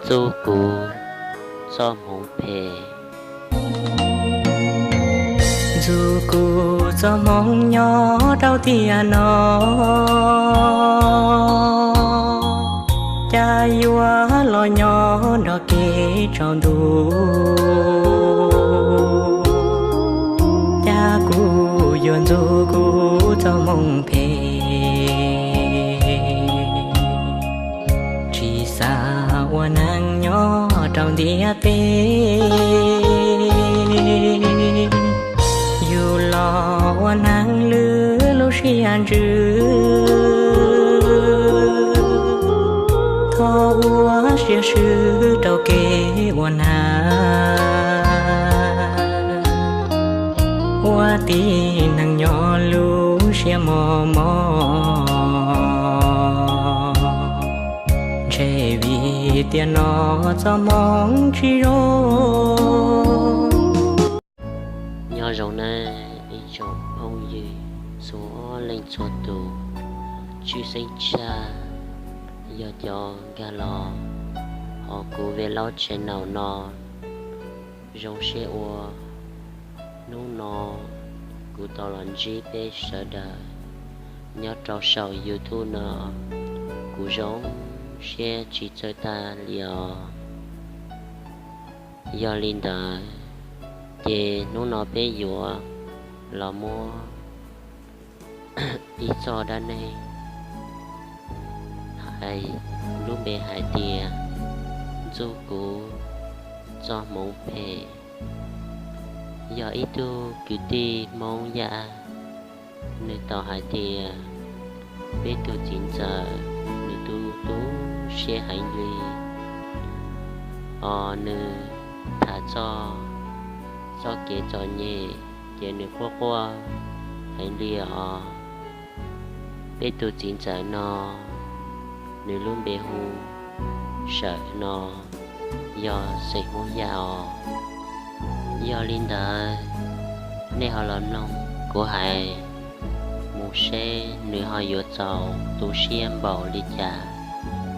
Ntxub kuv txoj hmoov phem. Ntxub kuv txoj hmoov nyob rau tiam no, cas yuav los nyob nrog kev tsaus ntuj, cas kuv yuav ntxub kuv txoj hmoov phem. Tsis xav ua neeg nyob rau ntiaj teb, yus los ua neeg lwj lub siab ntsws, thov ua siab swb rau kev ua neeg, ua tib neeg nyob lub siab mos mos, ntshe vim tiam no txoj hmoov tsis zoo. Nyob zoo nawb ib tsoom phooj ywg txhua leej txhua tus, tshwj xeeb tshaj yog cov nkag los hauv kuv Vlog channel no. Zoo siab ua hnub no kuv tau los ntsib peb sawv daws nyob rau saum YouTube no, kuv zoo siab tsis txawj tag li os. Yog li ntawd, ces hnub no peb yuav los muab ib txoj dab neeg hais lub npe hais tias Ntxub kuv txoj hmoov phem. Yog ib tug kwv tij Hmoob Yaj, nws tau hais tias peb tus txiv ntxawm nws tu tu siab heev li os, nws tham txog txoj kev txom nyem ces nws quaj quaj heev li os. Peb tus txiv ntxawm no, nws lub npe hu Sawm no, yog xeem Hmoob Yaj os. Yog li ntawd, nej ho los mloog kuv hais mus seb nws ho yuav txaus tu siab npaum li cas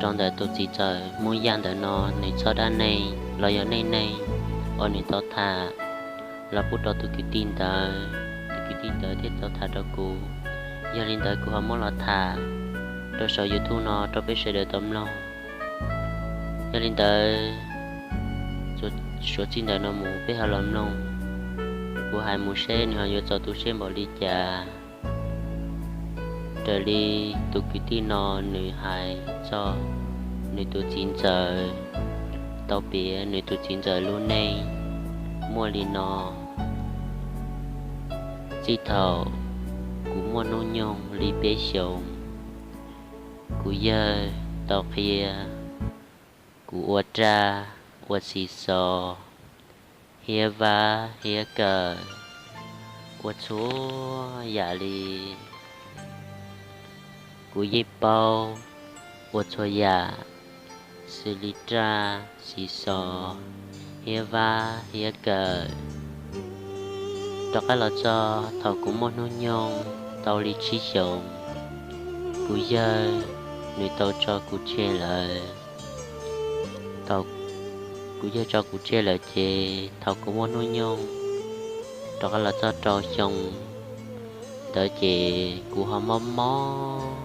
rau ntawm tus txiv ntxawm Hmoob Yaj ntawm no nws txoj dab neeg los yog neej neeg uas nws tau tham los pub rau tus kwv tij ntawd, tus kwv tij ntawd thiaj tau tham rau kuv. Yog li ntawd kuv ho muab los tham rau saum YouTube no rau peb sawv daws tau mloog. Yog li ntawd, suav txij ntawm no mus peb ho los mloog kuv hais mus seb nws ho yuav txaus tu siab npaum li cas. Raws li tus kwv tij no nws hais txog nws tus txiv ntxawm tau piav nws tus txiv ntxawm lub neej muaj li no. Txij thaum kuv muaj hnub nyoog li peb xyoos, kuv yawg tau qhia kuv ua raj, ua xis xos, hiab vab hiab kawm, ua txhua yam li. Kuv yeej paub ua txhua yam xws li raj, xis xos, hiab vab hiab kawm. Rov qab los txog thaum kuv muaj hnub nyoog tau li tsib xyoos, kuv yawg nws tau tso kuv tseg lawm. Thaum kuv yawg tso kuv tseg lawm ces thaum kuv muaj hnub nyoog rov qab los txog rau xyoo ntawd ces kuv ho mob mob,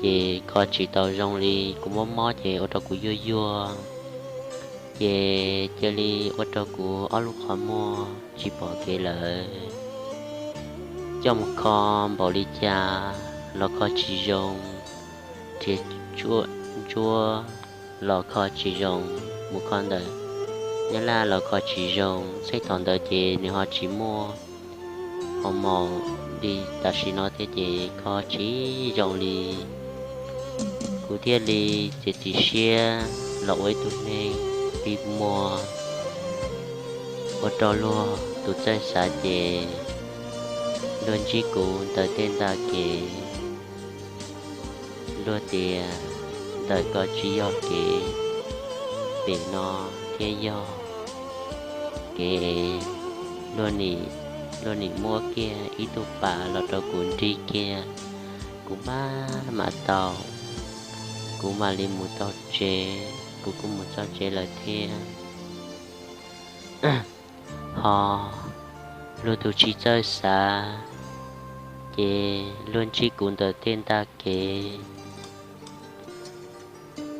ces kho tsis tau zoo li, kuv mob mob ces ua rau kuv yuag yuag, ces cia li ua rau kuv ob lub qhov muag tsis pom kev lawm. Coj mus kho npaum li cas los kho tsis zoo, nrhiav ntsuab los kho tsis zoo, mus kho ntawm Nyab Laj los kho tsis zoo, txij thaum ntawd ces nws ho tsis muaj hoo maum li tam sim no thiab ces kho tsis zoo li. Kuv thiaj li txiav txim siab los ua ib tug neeg dig muag, ua rau luag tus txawj xav ces luag ntsib kuv ntawm tej ntag kev. Luag tias ntawm ko tsis yog kev, pem no thiaj yog kev. Luag nim, luag nim muab kiag ib tug pas los rau kuv nrig kiag, kuv maj mam tau, kuv mam li mus tau tsev. kuv kuj mus txog tsev lawm thiab. Ho luag tus tsis txawj xav, ces luag ntsib kuv ntawm tej ntaj kev.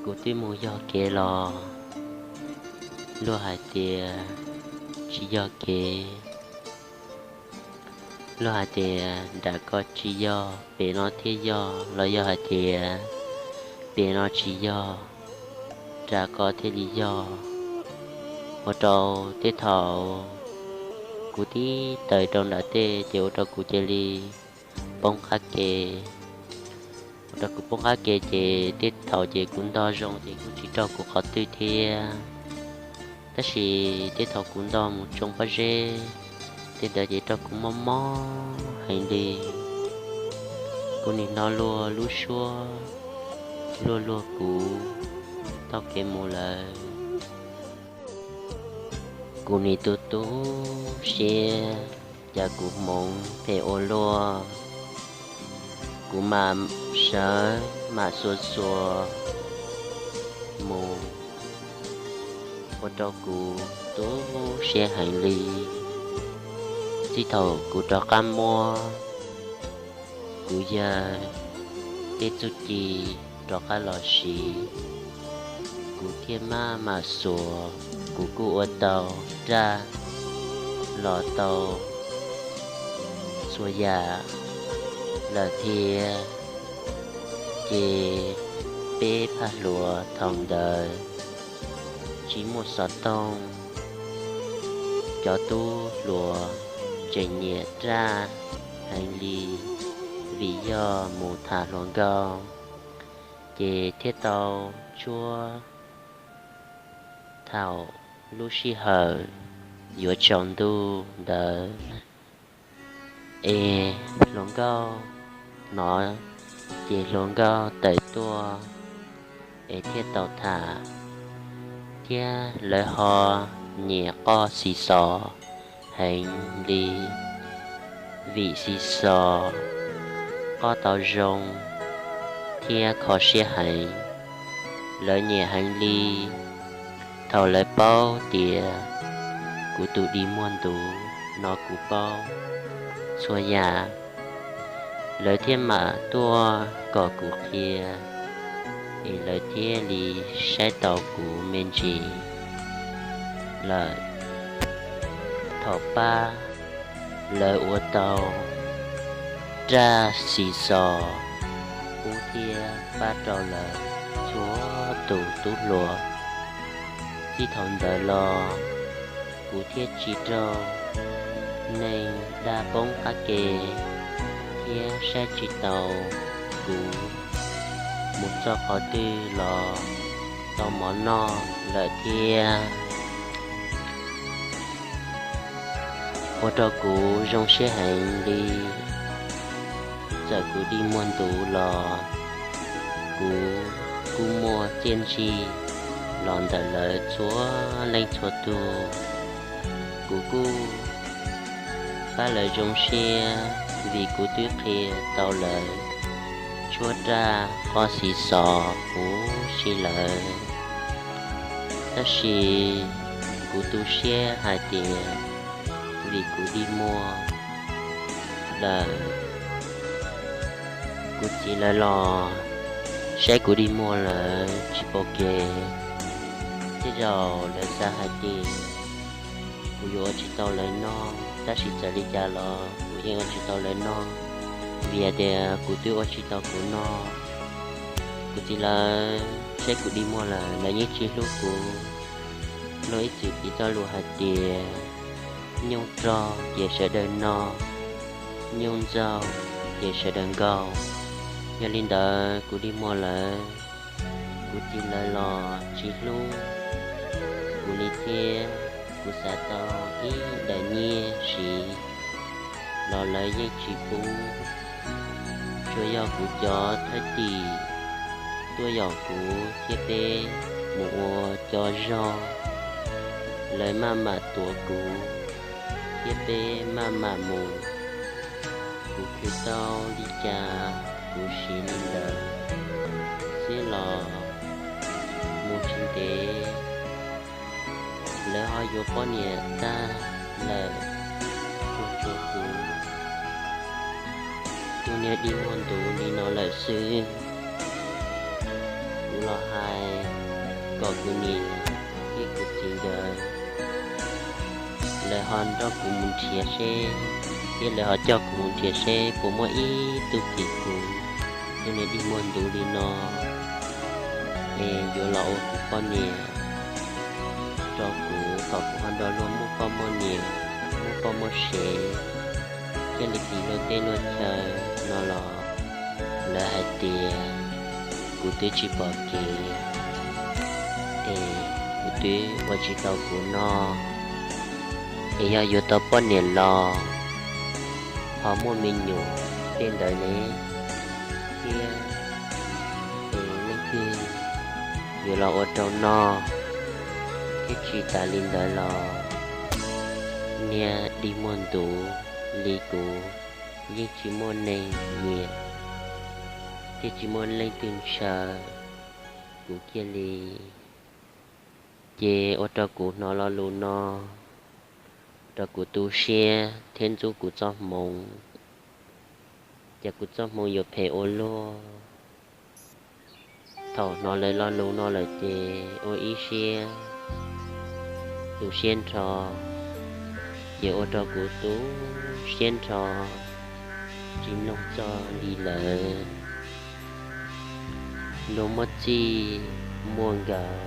Kuv twb mus yog kev los luag hais tias tsis yog kev. Luag hais tias nram ko tsis yog, pem no thiaj yog, los yog hais tias pem no tsis yog, nram ko thiaj li yog. Ua rau tej thaum kuv tib taws rau nram tej ces ua rau kuv cia li poob qab ke. Ua rau kuv poob qab ke ces tej thaum ces kuv ntog zoo ces kuj tsis raug kuv qhov twg thiab. Tab sis tej thaum kuv ntog mus tsoo pob zeb, tej ntawd ces raug kuv mob mob heev li. Kuv nim no luag lub suab luag luag kuv taug kev mus lawm. Kuv nim tu tu siab, cas kuv hmoov phem ua luaj. Kuv mam sawv mam xuas xuas mus, ua rau kuv tu siab heev li. Txij thaum kuv rov qab muab kuv yawg tej txuj ci rov qab los siv, kuv thiaj maj mam xuas, kuv kuj ua tau raj los tau txhua yam lawm thiab. Ces peb phaj hluas thaum ntawd tsis muaj xov tooj, cov tub hluas tseem nyiam raj heev li, vim yog mus tham hluas nkauj, ces thiaj tau tshuab thaum lub sij hawm yuav tsaus ntuj ntawd. Es hluas nkauj hnov, ces hluas nkauj tawm tuaj es thiaj tau tham, thiab lawv ho nyiam qoj xis xos heev li, vim xis xos qoj tau zoo thiab kho siab heev. Lawv nyiam heev li. Thaum lawv paub tias kuv tus dig muag ntuv no kuv paub txhua yam, lawv thiaj mam tuaj kom kuv qhia, es lawv thiaj li saib tau kuv me ntsis lawm. Thaum pab lawv ua tau raj xis xos, kuv thiaj pab rau lawv txhua tus tub hluas. Txij thaum ntawd los kuv thiaj tsis raug neeg dag poob qab ke thiab saib tsis taus kuv, mus txog qhov twg los tau mov noj lawm thiab. Ua rau kuv zoo siab heev li. Txawm kuv dig muag ntuv los kuv kuj muaj txiaj ntsig los ntawm lawv txhua leej txhua tus. Kuv kuj pab lawv zoo siab vim kuv twb qhia tau lawv tshuab raj qoj xis xos huv si lawm. Tab sis kuv tu siab hais tias vim kuv dig muag lawm, kuv txiv lawv los saib kuv dig muag lawm tsis pom kev, tej zaum lawv xav hais tias kuv yuav ua tsis tau lawv noj, tab sis txawm li cas los kuv yeej ua tsis tau lawv noj, vim hais tias kuv twb ua tsis tau kuv noj. Kuv txiv lawv saib kuv dig muag lawm lawv yeej tsis hlub kuv. Luag ib txwm piv txoj lus hais tias nyooj rog ces sawv daws noj, nyooj ntxaug ces sawv daws nkaug. Yog li ntawd kuv dig muag lawm, kuv txiv lawv los tsis hlub kuv li thiab. Kuv xav tau ib daim nyiaj siv los lawv yeej tsis pub. Tsuas yog kuv cov thwj tim tuaj yaum kuv thiab peb mus ua cov zog, lawv maj mam tuav kuv thiab peb maj mam mus. Kuv khwv tau li cas kuv siv li ntawd xwb los mus tsis ntev lawv ho yuav poj niam tag lawm, tsuas tshuav kuv tus niag dig muag ntuv li no lawm xwb. Kuv los hais kom kuv niam thiab kuv txiv nkawd lawv ho nrog kuv mus nrhiav seb, thiab lawv ho coj kuv mus nrhiav seb puas muaj ib tug phim kuv tus niag dig muag ntuv li no es yuav los ua kuv poj niam rau kuv kom kuv ho nrog luag muaj poj muaj niam, muaj poj muaj sev, thiaj li tiv luag teb luag chaw no los lawv hais tias kuv twb tsis pom kev es kuv twb ua tsis tau kuv noj, es yog yuav tau poj niam los ho muaj me nyuam tej ntawd ne, thiab es leej twg yuav los ua rau noj, thiab tsis tas li ntawd los niag dig muag ntuv li kuv yeej tsis muaj neeg nyiam, thiab tsis muaj leej twg ntshaw kuv kiag li. Ces ua rau kuv hnov lo lus no, rau kuv tu siab thiab ntxub kuv txoj hmoov, ces kuv txoj hmoov yuav phem ua luaj. Thaum hnov lawv lo lus no lawm ces ua ib siab tu siab nrho, ces ua rau kuv tu siab nrho tsis mloog txog li lawm. Luag muaj txij muaj nkawm,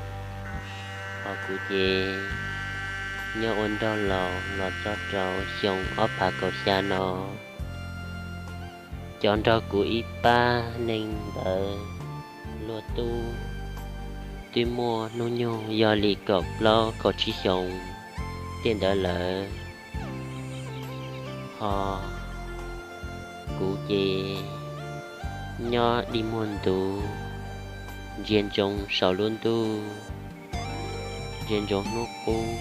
ho kuv ces nyob ua nraug laus los txog rau xyoo ob phav kaum xya no, cov nrog kuv ib pab neeg ntawd luag tub twb muaj hnub nyoog yog li kaum plaub kaum tsib xyoos tej ntawd lawm, ho kuv ces nyob dig muag ntuv, ntsia ntsoov saum lub ntuj, ntsia ntsoov hnub qub,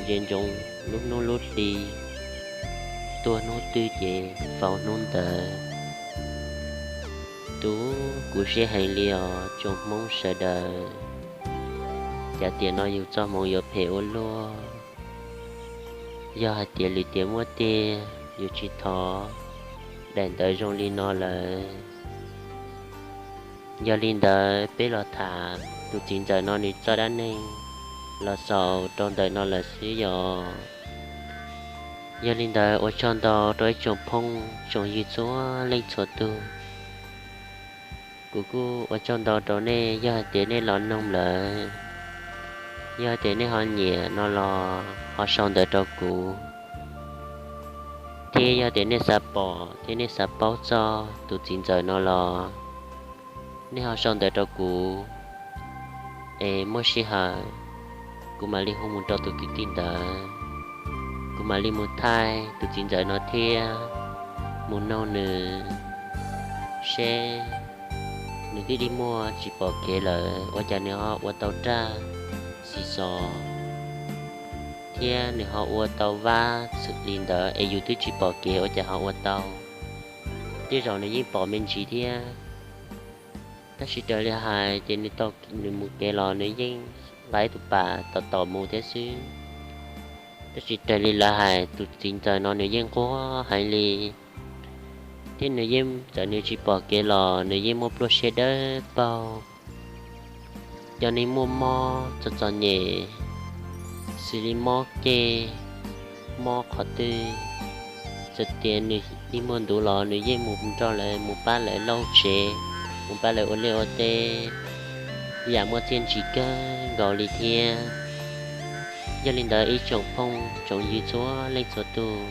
ntsia ntsoov lub hnub lub hli, tuag hnub twg ces faus hnub ntawd. Tu kuv siab heev li os tsoom Hmoob sawv daws, cas tiam no yus txoj hmoov yuav phem ua luaj. Yog hais tias lwm tiam muaj tiag yus tsis thov daim ntawv zoo li no lawm. Yog li ntawd peb los tham tus txiv ntxawm no nws txoj dab neeg los xaus rau ntawm no lawm xwb yom. Yog li ntawd ua tsaug ntau rau ib tsoom phooj tsoom ywg txhua leej txhua tus. Kuv kuj ua tsaug ntau rau nej, yog hais tias nej los noog lawm, yog hais tias nej ho nyiam no los ho sau ntawv rau kuv, thiab yog tias nej xav pom thiab nej xav paub txog tus txiv ntxawm no los nej ho sau ntawv rau kuv, es muaj sij hawm kuv mam li hu mus rau tus kwv tij ntawd, kuv mam li mus thaij tus txiv ntxawm no thiab mus noog nws seb nws twb dig muag tsis pom kev lawm ua cas nws ho ua tau raj xis xos, thiab nws ho ua tau vab xwm li ntawd es yus twb tsis pom kev ua cas ho ua tau. Tej zaum nws yeej pom me ntsis thiab, tab sis raws li hais ces nws mus kev los nws yeej nqa ib tus pas tom tom mus thiab xwb. Tab sis raws li lawv hais tus txiv ntxawm no nws yeej nquag heev li, thiab nws yeej txawm nws tsis pom kev los nws yeej muaj pluaj siab dawb paug. Cov neeg muaj mob txom txom nyem xws li mob ceg, mob qhov twg, txawm tias nws dig muag ntuv los nws yeej mus nrog lawv mus pab lawv lauj tsev, mus pab lawv ua liaj ua teb, yam muaj txiaj ntsig kawg nkaus li thiab. Yog li ntawd ib tsoom phooj tsoom ywg txhua leej txhua tus,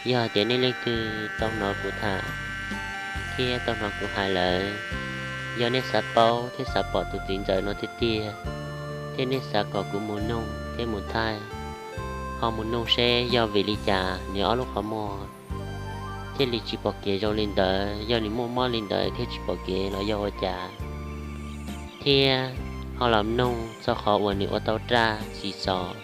yog hais tias nej leej twg tau hnov kuv tham thiab tau hnov kuv hais lawm, yog nej xav paub thiab xav pom tus txiv ntxawm no tiag tiag, thiab nej xav kom kuv mus noog thiab mus thaij, ho mus noog seb yog vim li cas nws ob lub qhov muag thiaj li tsis pom kev zoo li ntawd, yog nws muaj mob li ntawd thiaj tsis pom kev los yog ua cas, thiab ho los noog txog qhov uas nws ua tau raj xis xos,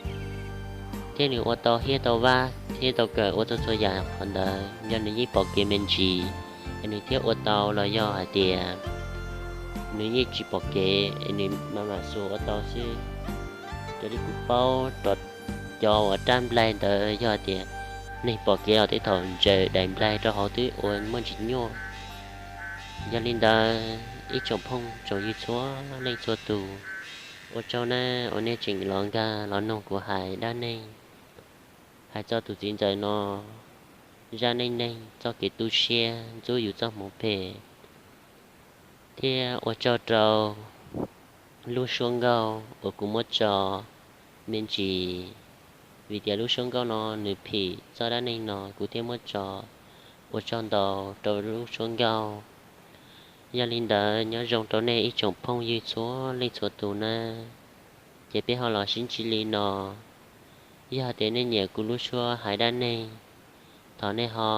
thiab nws ua tau hiab tau vab thiab tau kawm ua tau txhua yam qhov ntawd, yog nws yeej pom kev me ntsis es nws thiaj ua tau los yog hais tias nws yeej tsis pom kev es nws mam mam xuas ua tau xwb. Raws li kuv paub rau cov uas rab nplaig ntawd yog tias neeg pom kev los tej thaum ntsaws daim nplaig rau hauv twb ua muaj ntsis nyuaj. Yog li ntawd ib tsoom phooj tsoom ywg txhua leej txhua tus, ua tsaug nawb uas nej tseem los nkag los noog kuv hais dab neeg, hais txog tus txiv ntxawm no zaj neej neeg txoj kev tu siab ntxub yus txoj hmoov phem, thiab ua tsaug rau lub suab nkauj uas kuv muab tso me ntsis, vim tias lub suab nkauj no nws phim txoj dab neeg no kuv thiaj muab tso. Ua tsaug ntau rau lub suab nkauj. Yog li ntawd nyob zoo rau nej ib tsoom phooj ywg txhua leej txhua tus nawb. Ces peb ho los sib ntsib li no. Yog tias nej nyiam kuv lub suab hais dab neeg, thov nej ho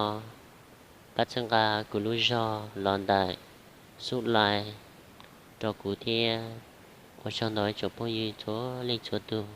pab txhawb nqa kuv lub zog los ntawm subscribe rau kuv thiab. Ua tsaug ntau ib tsoom phooj ywg txhua leej txhua tus.